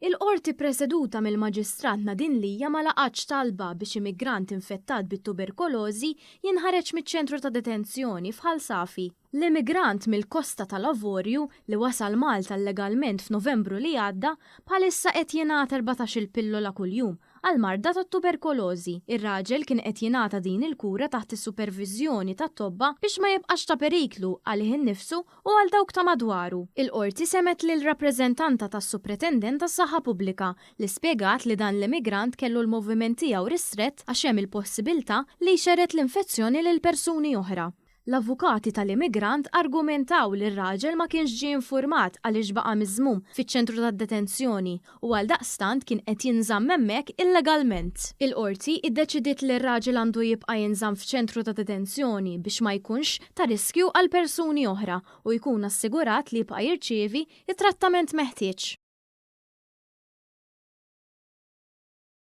Il-Qorti preseduta mill-Maġistrat Nadine Lia ma laqgħetx talba biex immigrant infettat bit-tuberkolożi jinħareġ miċ-ċentru ta' detenzjoni f'Ħal Safi. L-immigrant mill-Kosta tal-Avorju li wasal Malta illegalment f'Novembru li għadda bħalissa qed jingħata 14-il pillola kuljum għall-marda tat-tuberkolożi. Ir-raġel kien qed jingħata din il-kura taħt is-superviżjoni tat-tobba biex ma jibqax ta' periklu għalih innifsu u għal dawk ta' madwaru. Il-Qorti semgħet lil rappreżentanta tas-Supretendent tas-Saħħa Pubblika li spjegat li dan l-immigrant kellu l-moviment tiegħu ristrett għax hemm il-possibilità li jxerred l-infezzjoni lil persuni oħra. L-avukati tal-immigrant argumentaw li r-raġel ma kienx ġie infurmat għaliex baqa' miżmum fiċ-ċentru tad-detenzjoni u għaldaqstant kien qed jinżamm hemmhekk illegalment. Il-Qorti iddeċidiet li r-raġel għandu jibqa' jinżamm f'ċentru ta' detenzjoni biex ma jkunx ta' riskju għal persuni oħra u jkun assigurat li jibqa' jirċievi t-trattament meħtieġ.